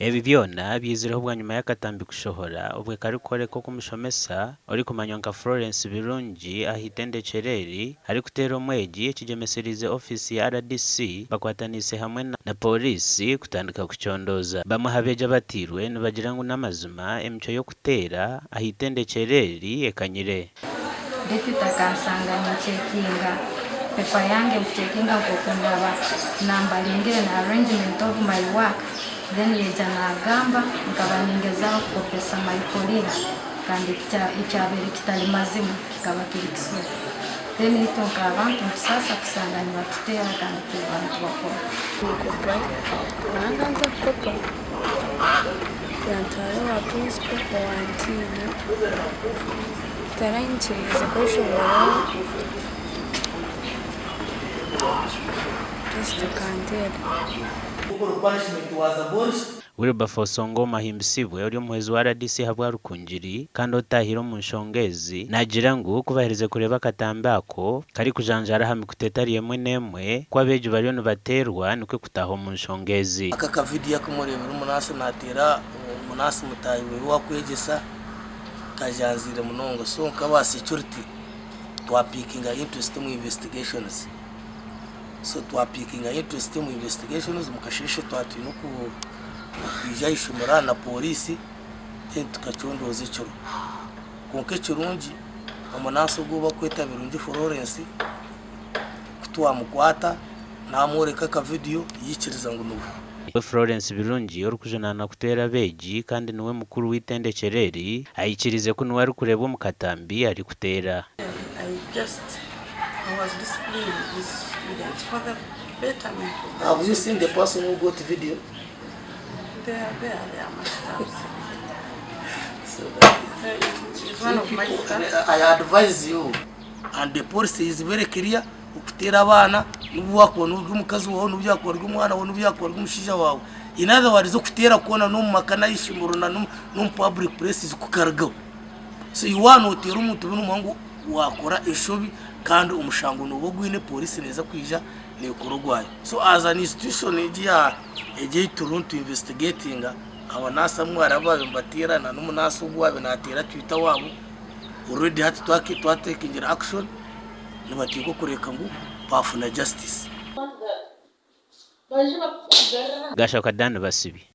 Ebi byona byizireho bwanyima y'akatambi kushohora obwe karikworeka oku omushomesa orikumanywa nka Florence Birungi aha itendekyero eri arikuteera omwegi ekigyemesereize ofiisi ya rdc bakwataniise hamwe na Pooriisi kutandika kucondooza. Bamwe aha beegi abatairwe nibagira ngu n'amazima emicwe y'okuteera aha itendekyero eri ekanyire. Deputy akansanga nincekinga paper yange nkucekinga nkoku ndaba nambalingire na arrangement of my work then yaija nagamba nkaba ningezaho kukopesa my colleague kandi ekyabaire kitari mazima kikaba kiri kisuba then itwe nk'abantu nitusaasa kusanga nibatuteera kandi turi bantu bakuru. Nkopa, nanga nza kukopa yantwara owa principal owantiina taranyikiriize kweshongora just akanteera. Wilberforce Ongoma Ahimbisibwe ori omuhwezi wa rdc ahabwa Rukungiri kandi otaahire omu nshonga ezi naagira ngu ku baherize kureeba akatambi ako karikujanjaara aha mikutu etari emwe n'emwe ku abeegi bariyo nibateerwa nikwo kutaaha omu nshonga ezi. Aka akavidiyo aku mureebire omunaasi naateera omunaasi mutaahi we owaakwegyesa kajanziire munonga so nk'aba security twapiikinga interest omu investigations. So twapiikinga interest omu investigations omu kasheeshe twaba twine okwija aha ishomero aha na pooriisi then tukacondooza ekiro. Kwonka ekirungi omunaasi ogu ou barikweta Birungi Florence ku twamukwata naamworeka akavidiyo yaikiriza ngu niwe. We Florence Birungi orikujunaanwa kuteera abeegi kandi niwe mukuru w'eitendekyero eri, aikiriize ku niwe arikureebwa omu katambi arikuteera. I just I was disciplining these students for the betterment of the Have you seen the person who got video? They are there, they are my staffs. So that It's one of my staffs. I advise you and the policy is very clear okuteera abaana n'obu wakuba ori omukazi waawe n'obu yakuba ori omwana waawe n'obu yakuba ori omushaija waawe in other words okuteera kwona n'omu maka n'ahaishomero na n'omu public places kukarugaho So iwe waaba nooteera omuntu binu omanya ngu waakora enshobi kandi omushango nooba ogwine pooriisi neeza kwija neekora ogwayo. So as an institution egi ya egi ei turiho nitu investigatinga abanaasi abamwe hariho abaabaire nibateera na n'omunaasi ogu owaabaire naateera twita waabo already hati twatekingira action nibateekwa kureeka ngu baafuna justice. Gashoka Dan Basibi.